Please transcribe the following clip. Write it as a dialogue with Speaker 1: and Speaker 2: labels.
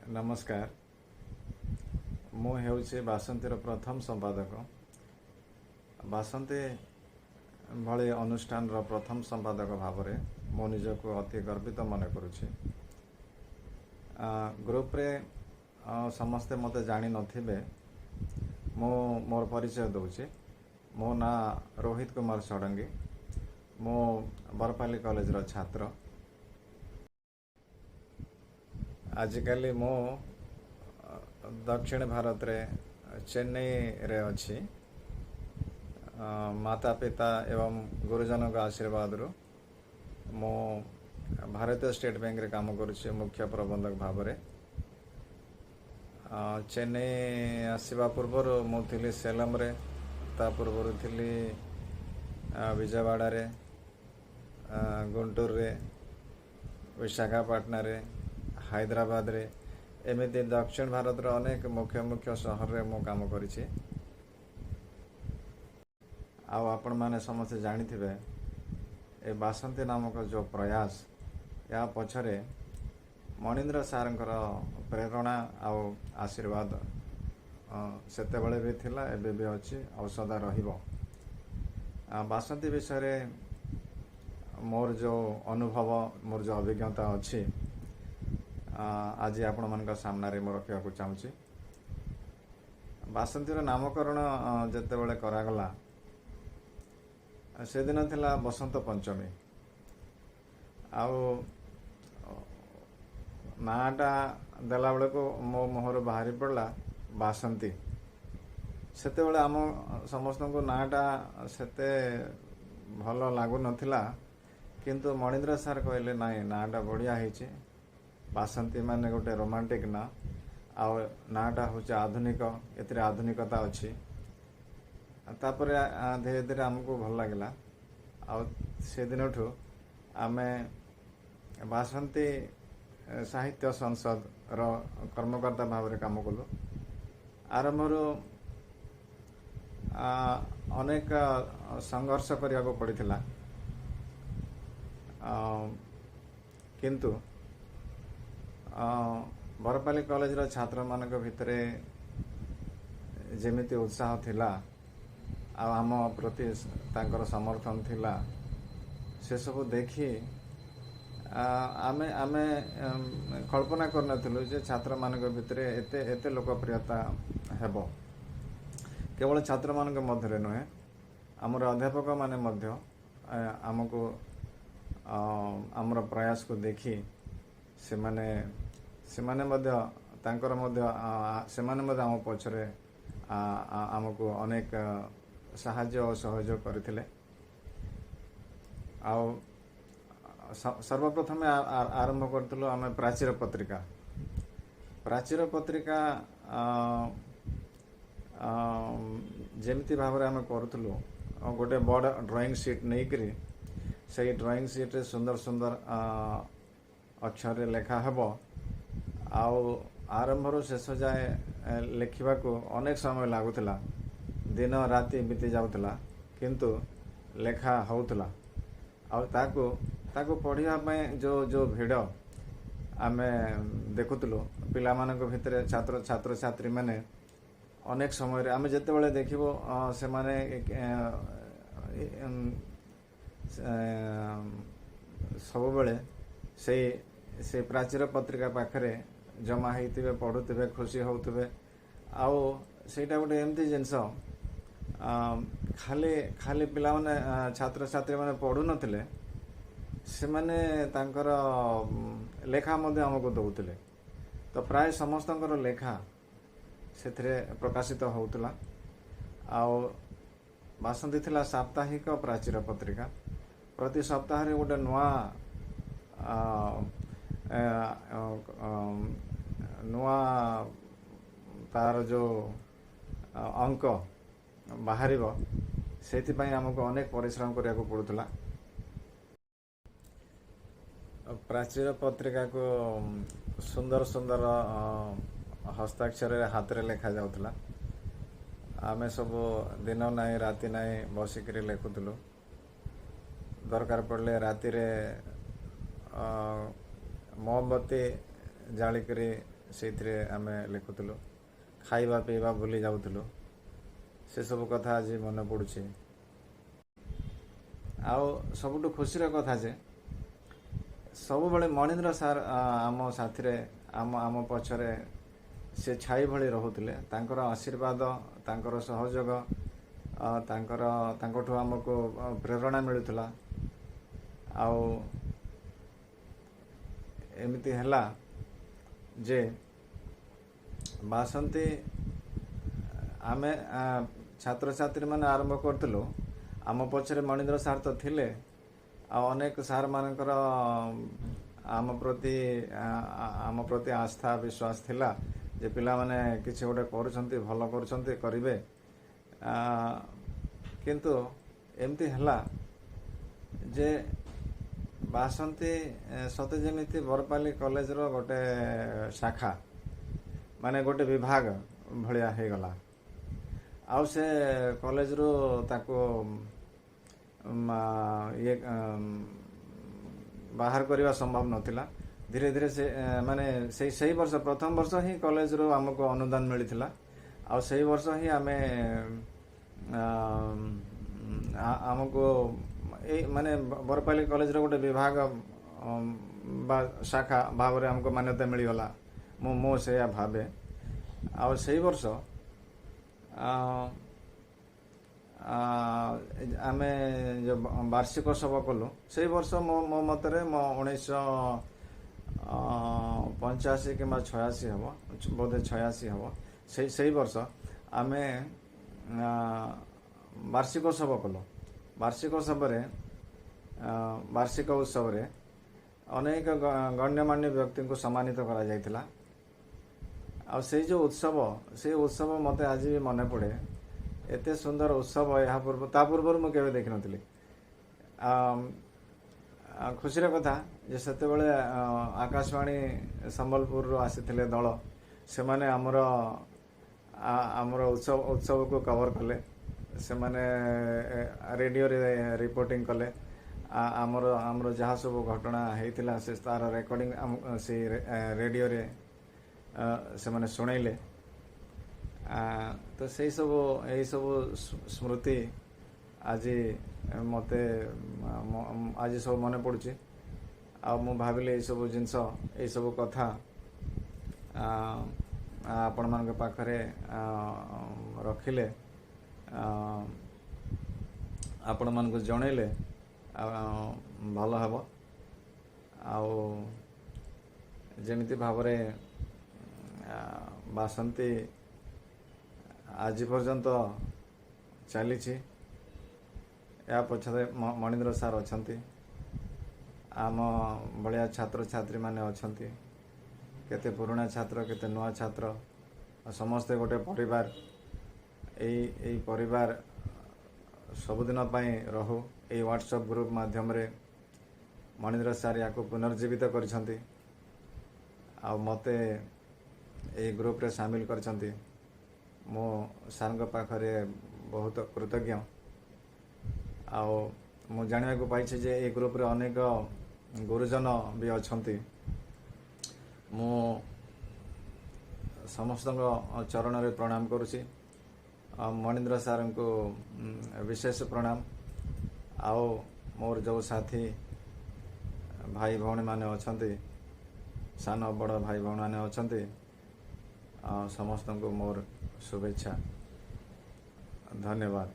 Speaker 1: ନମସ୍କାର। ମୁଁ ହେଉଛି ବାସନ୍ତୀର ପ୍ରଥମ ସମ୍ପାଦକ। ବାସନ୍ତୀ ଭଳି ଅନୁଷ୍ଠାନର ପ୍ରଥମ ସମ୍ପାଦକ ଭାବରେ ମୁଁ ନିଜକୁ ଅତି ଗର୍ବିତ ମନେ କରୁଛି। ଗ୍ରୁପରେ ସମସ୍ତେ ମୋତେ ଜାଣିନଥିବେ। ମୁଁ ମୋର ପରିଚୟ ଦେଉଛି। ମୋ ନାଁ ରୋହିତ କୁମାର ଷଡ଼ଙ୍ଗୀ। ମୁଁ ବରପାଲି କଲେଜର ଛାତ୍ର। ଆଜିକାଲି ମୁଁ ଦକ୍ଷିଣ ଭାରତରେ ଚେନ୍ନାଇରେ ଅଛି। ମାତା ପିତା ଏବଂ ଗୁରୁଜନଙ୍କ ଆଶୀର୍ବାଦରୁ ମୁଁ ଭାରତୀୟ ଷ୍ଟେଟ୍ ବ୍ୟାଙ୍କରେ କାମ କରୁଛି ମୁଖ୍ୟ ପ୍ରବନ୍ଧକ ଭାବରେ। ଚେନ୍ନାଇ ଆସିବା ପୂର୍ବରୁ ମୁଁ ଥିଲି ସେଲମରେ, ତା ପୂର୍ବରୁ ଥିଲି ବିଜୟବାଡ଼ାରେ, ଗୁଣ୍ଟୁରରେ, ବିଶାଖାପାଟଣାରେ, ହାଇଦ୍ରାବାଦରେ, ଏମିତି ଦକ୍ଷିଣ ଭାରତର ଅନେକ ମୁଖ୍ୟ ମୁଖ୍ୟ ସହରରେ ମୁଁ କାମ କରିଛି। ଆଉ ଆପଣମାନେ ସମସ୍ତେ ଜାଣିଥିବେ, ଏ ବାସନ୍ତୀ ନାମକ ଯେଉଁ ପ୍ରୟାସ, ଏହା ପଛରେ ମଣୀନ୍ଦ୍ର ସାର୍ଙ୍କର ପ୍ରେରଣା ଆଉ ଆଶୀର୍ବାଦ ସେତେବେଳେ ବି ଥିଲା, ଏବେ ବି ଅଛି ଆଉ ସଦା ରହିବ। ବାସନ୍ତୀ ବିଷୟରେ ମୋର ଯେଉଁ ଅନୁଭବ, ମୋର ଯେଉଁ ଅଭିଜ୍ଞତା ଅଛି, ଆଜି ଆପଣମାନଙ୍କ ସାମ୍ନାରେ ମୁଁ ରଖିବାକୁ ଚାହୁଁଛି। ବାସନ୍ତୀର ନାମକରଣ ଯେତେବେଳେ କରାଗଲା, ସେଦିନ ଥିଲା ବସନ୍ତ ପଞ୍ଚମୀ। ଆଉ ନାଁଟା ଦେଲା ବେଳକୁ ମୋ ମୁହଁରୁ ବାହାରି ପଡ଼ିଲା ବାସନ୍ତୀ। ସେତେବେଳେ ଆମ ସମସ୍ତଙ୍କୁ ନାଁଟା ସେତେ ଭଲ ଲାଗୁନଥିଲା, କିନ୍ତୁ ମଣୀନ୍ଦ୍ର ସାର୍ କହିଲେ, "ନାଇଁ, ନାଁଟା ବଢ଼ିଆ ହେଇଛି। ବାସନ୍ତୀ ମାନେ ଗୋଟେ ରୋମାଣ୍ଟିକ୍ ନାଁ ଆଉ ନାଁଟା ହେଉଛି ଆଧୁନିକ, ଏଥିରେ ଆଧୁନିକତା ଅଛି।" ତାପରେ ଧୀରେ ଧୀରେ ଆମକୁ ଭଲ ଲାଗିଲା। ଆଉ ସେଦିନଠୁ ଆମେ ବାସନ୍ତୀ ସାହିତ୍ୟ ସଂସଦର କର୍ମକର୍ତ୍ତା ଭାବରେ କାମ କଲୁ। ଆରମ୍ଭରୁ ଅନେକ ସଂଘର୍ଷ କରିବାକୁ ପଡ଼ିଥିଲା, କିନ୍ତୁ ବରପାଲି କଲେଜର ଛାତ୍ରମାନଙ୍କ ଭିତରେ ଯେମିତି ଉତ୍ସାହ ଥିଲା ଆଉ ଆମ ପ୍ରତି ତାଙ୍କର ସମର୍ଥନ ଥିଲା, ସେସବୁ ଦେଖି ଆମେ କଳ୍ପନା କରିନଥିଲୁ ଯେ ଛାତ୍ରମାନଙ୍କ ଭିତରେ ଏତେ ଏତେ ଲୋକପ୍ରିୟତା ହେବ। କେବଳ ଛାତ୍ରମାନଙ୍କ ମଧ୍ୟରେ ନୁହେଁ, ଆମର ଅଧ୍ୟାପକମାନେ ମଧ୍ୟ ଆମକୁ, ଆମର ପ୍ରୟାସକୁ ଦେଖି ସେମାନେ ମଧ୍ୟ ତାଙ୍କର ମଧ୍ୟ ସେମାନେ ମଧ୍ୟ ଆମ ପଛରେ ଆମକୁ ଅନେକ ସାହାଯ୍ୟ ଓ ସହଯୋଗ କରିଥିଲେ। ଆଉ ସର୍ବପ୍ରଥମେ ଆରମ୍ଭ କରିଥିଲୁ ଆମେ ପ୍ରାଚୀର ପତ୍ରିକା। ପ୍ରାଚୀର ପତ୍ରିକା ଯେମିତି ଭାବରେ ଆମେ କରୁଥିଲୁ, ଗୋଟେ ବଡ଼ ଡ୍ରଇଂ ସିଟ୍ ନେଇକରି ସେଇ ଡ୍ରଇଂ ସିଟ୍ରେ ସୁନ୍ଦର ସୁନ୍ଦର ଅକ୍ଷରରେ ଲେଖା ହେବ ଆଉ ଆରମ୍ଭରୁ ଶେଷ ଯାଏ ଲେଖିବାକୁ ଅନେକ ସମୟ ଲାଗୁଥିଲା। ଦିନ ରାତି ବିତି ଯାଉଥିଲା, କିନ୍ତୁ ଲେଖା ହେଉଥିଲା। ଆଉ ତାକୁ ପଢ଼ିବା ପାଇଁ ଯେଉଁ ଯେଉଁ ଭିଡ଼ ଆମେ ଦେଖୁଥିଲୁ ପିଲାମାନଙ୍କ ଭିତରେ, ଛାତ୍ରଛାତ୍ରୀମାନେ, ଅନେକ ସମୟରେ ଆମେ ଯେତେବେଳେ ଦେଖିବୁ, ସେମାନେ ସବୁବେଳେ ସେଇ ପ୍ରାଚୀର ପତ୍ରିକା ପାଖରେ ଜମା ହେଇଥିବେ, ପଢ଼ୁଥିବେ, ଖୁସି ହେଉଥିବେ। ଆଉ ସେଇଟା ଗୋଟେ ଏମିତି ଜିନିଷ, ଖାଲି ଖାଲି ପିଲାମାନେ, ଛାତ୍ରଛାତ୍ରୀମାନେ ପଢ଼ୁନଥିଲେ, ସେମାନେ ତାଙ୍କର ଲେଖା ମଧ୍ୟ ଆମକୁ ଦେଉଥିଲେ। ତ ପ୍ରାୟ ସମସ୍ତଙ୍କର ଲେଖା ସେଥିରେ ପ୍ରକାଶିତ ହେଉଥିଲା। ଆଉ ବାସନ୍ତୀ ଥିଲା ସାପ୍ତାହିକ ପ୍ରାଚୀର ପତ୍ରିକା। ପ୍ରତି ସପ୍ତାହରେ ଗୋଟେ ନୂଆ ନୂଆ ତାର ଯେଉଁ ଅଙ୍କ ବାହାରିବ, ସେଥିପାଇଁ ଆମକୁ ଅନେକ ପରିଶ୍ରମ କରିବାକୁ ପଡ଼ୁଥିଲା। ପ୍ରାଚୀର ପତ୍ରିକାକୁ ସୁନ୍ଦର ସୁନ୍ଦର ହସ୍ତାକ୍ଷରରେ ହାତରେ ଲେଖା ଯାଉଥିଲା। ଆମେ ସବୁ ଦିନ ନାହିଁ ରାତି ନାହିଁ ବସିକିରି ଲେଖୁଥିଲୁ। ଦରକାର ପଡ଼ିଲେ ରାତିରେ ମହମବତୀ ଜାଳିକରି ସେଇଥିରେ ଆମେ ଲେଖୁଥିଲୁ, ଖାଇବା ପିଇବା ଭୁଲି ଯାଉଥିଲୁ। ସେସବୁ କଥା ଆଜି ମନେ ପଡ଼ୁଛି। ଆଉ ସବୁଠୁ ଖୁସିର କଥା ଯେ ସବୁବେଳେ ମଣିନ୍ଦ୍ର ସାର୍ ଆମ ସାଥିରେ, ଆମ ପଛରେ ସେ ଛାଇ ଭଳି ରହୁଥିଲେ। ତାଙ୍କର ଆଶୀର୍ବାଦ, ତାଙ୍କର ସହଯୋଗ, ତାଙ୍କଠୁ ଆମକୁ ପ୍ରେରଣା ମିଳୁଥିଲା। ଆଉ ଏମିତି ହେଲା ଯେ ବାସନ୍ତୀ ଆମେ ଛାତ୍ରଛାତ୍ରୀମାନେ ଆରମ୍ଭ କରିଥିଲୁ। ଆମ ପଛରେ ମଣିନ୍ଦ୍ର ସାର୍ ତ ଥିଲେ, ଆଉ ଅନେକ ସାର୍ମାନଙ୍କର ଆମ ପ୍ରତି ଆସ୍ଥା ବିଶ୍ୱାସ ଥିଲା ଯେ ପିଲାମାନେ କିଛି ଗୋଟେ କରୁଛନ୍ତି, ଭଲ କରୁଛନ୍ତି, କରିବେ। କିନ୍ତୁ ଏମିତି ହେଲା ଯେ ବାସନ୍ତୀ ସତେ ଯେମିତି ବରପାଲି କଲେଜର ଗୋଟେ ଶାଖା, ମାନେ ଗୋଟେ ବିଭାଗ ଭଳିଆ ହେଇଗଲା। ଆଉ ସେ କଲେଜରୁ ତାକୁ ଇଏ ବାହାର କରିବା ସମ୍ଭବ ନଥିଲା। ଧୀରେ ଧୀରେ ସେ ମାନେ ସେଇ ସେଇ ବର୍ଷ, ପ୍ରଥମ ବର୍ଷ ହିଁ କଲେଜରୁ ଆମକୁ ଅନୁଦାନ ମିଳିଥିଲା। ଆଉ ସେଇ ବର୍ଷ ହିଁ ଆମେ ଆମକୁ ଏଇ ମାନେ ବରପାଲି କଲେଜର ଗୋଟେ ବିଭାଗ ବା ଶାଖା ଭାବରେ ଆମକୁ ମାନ୍ୟତା ମିଳିଗଲା। ମୁଁ ମୁଁ ସେଇଆ ଭାବେ। ଆଉ ସେଇ ବର୍ଷ ଆମେ ଯେଉଁ ବାର୍ଷିକୋତ୍ସବ କଲୁ, ସେଇ ବର୍ଷ ମୋ ମୋ ମତରେ ମୋ 1985 କିମ୍ବା 86 ହେବ ବୋଧେ, 86 ହେବ। ସେଇ ସେଇ ବର୍ଷ ଆମେ ବାର୍ଷିକୋତ୍ସବ କଲୁ। ବାର୍ଷିକୋତ୍ସବରେ, ବାର୍ଷିକ ଉତ୍ସବରେ ଅନେକ ଗଣ୍ୟମାନ୍ୟ ବ୍ୟକ୍ତିଙ୍କୁ ସମ୍ମାନିତ କରାଯାଇଥିଲା। ଆଉ ସେଇ ଯେଉଁ ଉତ୍ସବ, ସେଇ ଉତ୍ସବ ମୋତେ ଆଜି ବି ମନେ ପଡ଼େ। ଏତେ ସୁନ୍ଦର ଉତ୍ସବ ଏହା ପୂର୍ବ ତା ପୂର୍ବରୁ ମୁଁ କେବେ ଦେଖିନଥିଲି। ଖୁସିର କଥା ଯେ ସେତେବେଳେ ଆକାଶବାଣୀ ସମ୍ବଲପୁରରୁ ଆସିଥିଲେ ଦଳ। ସେମାନେ ଆମର ଉତ୍ସବକୁ କଭର କଲେ। ସେମାନେ ରେଡ଼ିଓରେ ରିପୋର୍ଟିଂ କଲେ। ଆମର ଯାହା ସବୁ ଘଟଣା ହେଇଥିଲା, ସେ ତାର ରେକର୍ଡ଼ିଂ ସେଇ ରେଡ଼ିଓରେ ସେମାନେ ଶୁଣେଇଲେ। ତ ସେଇ ସବୁ ଏଇସବୁ ସ୍ମୃତି ଆଜି ମୋତେ ଆଜି ସବୁ ମନେ ପଡ଼ୁଛି। ଆଉ ମୁଁ ଭାବିଲି ଏଇସବୁ ଜିନିଷ, ଏଇସବୁ କଥା ଆପଣମାନଙ୍କ ପାଖରେ ରଖିଲେ, ଆପଣମାନଙ୍କୁ ଜଣେଇଲେ ଭଲ ହେବ। ଆଉ ଯେମିତି ଭାବରେ ବାସନ୍ତୀ ଆଜି ପର୍ଯ୍ୟନ୍ତ ଚାଲିଛି, ଏହା ପଛରେ ମଣିନ୍ଦ୍ର ସାର୍ ଅଛନ୍ତି, ଆମ ଭଳିଆ ଛାତ୍ରଛାତ୍ରୀମାନେ ଅଛନ୍ତି, କେତେ ପୁରୁଣା ଛାତ୍ର, କେତେ ନୂଆ ଛାତ୍ର, ଆଉ ସମସ୍ତେ ଗୋଟେ ପରିବାର। ଏଇ ଏଇ ପରିବାର ସବୁଦିନ ପାଇଁ ରହୁ। ଏଇ ହ୍ୱାଟ୍ସଆପ୍ ଗ୍ରୁପ୍ ମାଧ୍ୟମରେ ମଣିନ୍ଦ୍ର ସାର୍ ୟାକୁ ପୁନର୍ଜୀବିତ କରିଛନ୍ତି ଆଉ ମୋତେ ଏଇ ଗ୍ରୁପରେ ସାମିଲ କରିଛନ୍ତି। ମୁଁ ସାର୍ଙ୍କ ପାଖରେ ବହୁତ କୃତଜ୍ଞ। ଆଉ ମୁଁ ଜାଣିବାକୁ ପାଇଛି ଯେ ଏଇ ଗ୍ରୁପରେ ଅନେକ ଗୁରୁଜନ ବି ଅଛନ୍ତି। ମୁଁ ସମସ୍ତଙ୍କ ଚରଣରେ ପ୍ରଣାମ କରୁଛି ଆଉ ମଣିନ୍ଦ୍ର ସାର୍ଙ୍କୁ ବିଶେଷ ପ୍ରଣାମ। ଆଉ ମୋର ଯେଉଁ ସାଥୀ ଭାଇ ଭଉଣୀମାନେ ଅଛନ୍ତି, ସାନ ବଡ଼ ଭାଇ ଭଉଣୀମାନେ ଅଛନ୍ତି, ଆଉ ସମସ୍ତଙ୍କୁ ମୋର ଶୁଭେଚ୍ଛା, ଧନ୍ୟବାଦ।